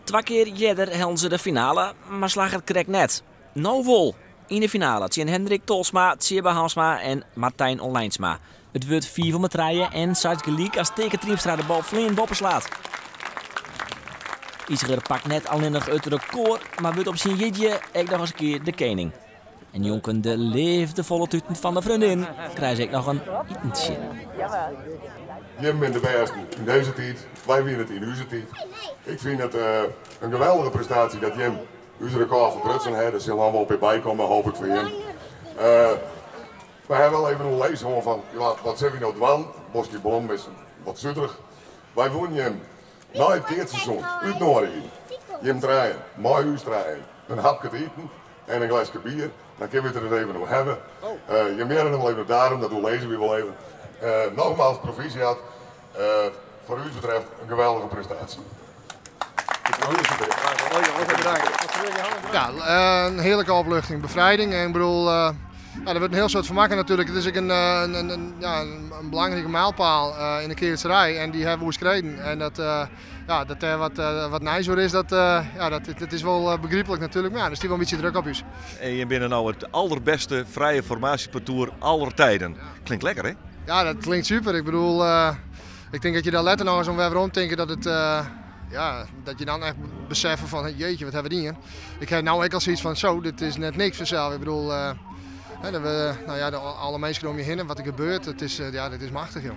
Twa kear earder hellen se de finale, mar slagge it krekt net. No wol! Yn de finale tsjin Hendrik Tolsma, Tsjibbe Hansma en Martijn Olijnsma. It wurdt fiif om 'e trije en sa gelyk as Teake Triemstra de bal fleanend boppe slaat. Iseger pakt net allinnich it rekôr, mar wurdt op syn jierdei ek noch ris in kear de kening. En njonken de leafdefolle tuten fan de freondin krije se ek noch in itentsje. Jim binne de bêsten yn dizze tiid, wy wiene it yn ús tiid. Ik fyn it in geweldige prestaasje dat jim ús rekôr ferbrutsen ha. Der sil noch wol in pear by komme, hoop ik foar jim. Wy hawwe wol even oerlis hân fan wat sille wy no dwaan. Boskje blommen is wat suterich. Wy woene jim nei it keatsseizoen útnoadigje, jim trijen, mei ús trijen, in hapke te iten en in gleske bier. Dan kinne we it der ris even oer hawwe. Jim hearre noch wol even op datum, dat oerlizze wy wol even. Nogmaals proficiat, foar ús betreft in geweldige prestaasje. Ja, in hearlike opluchting, befrijding. En ik bedoel, ja, der wurdt in hiel soad fan makke natuerlik. It is ek in, in, ja, in belangrike mijlpaal yn de keatserij en dy hawwe we oerskreden. En dat, ja, dat dêr wat, wat nijs oer is, dat, ja, dat, dat is wol begryplik natuerlik. Mar ja, der stiet wol in bytsje druk op ús. En je binne no it alderbêste frije formaasjepartoer aller tijden. Klinkt lekker, hè? Ja, dat klinkt super. Ik bedoel, ik tink dat je daar letter noch ris oan wer werom tinke dat it, ja, dat je dan echt beseffe fan jeetje, wat hawwe we dien. Ik ha no ek al soiets fan zo, dit is net niks fansels. Ik bedoel, hè, dat we, nou ja, de, alle minsken om je hinne, wat der gebeurt, it is, ja, dit is machtich, joh.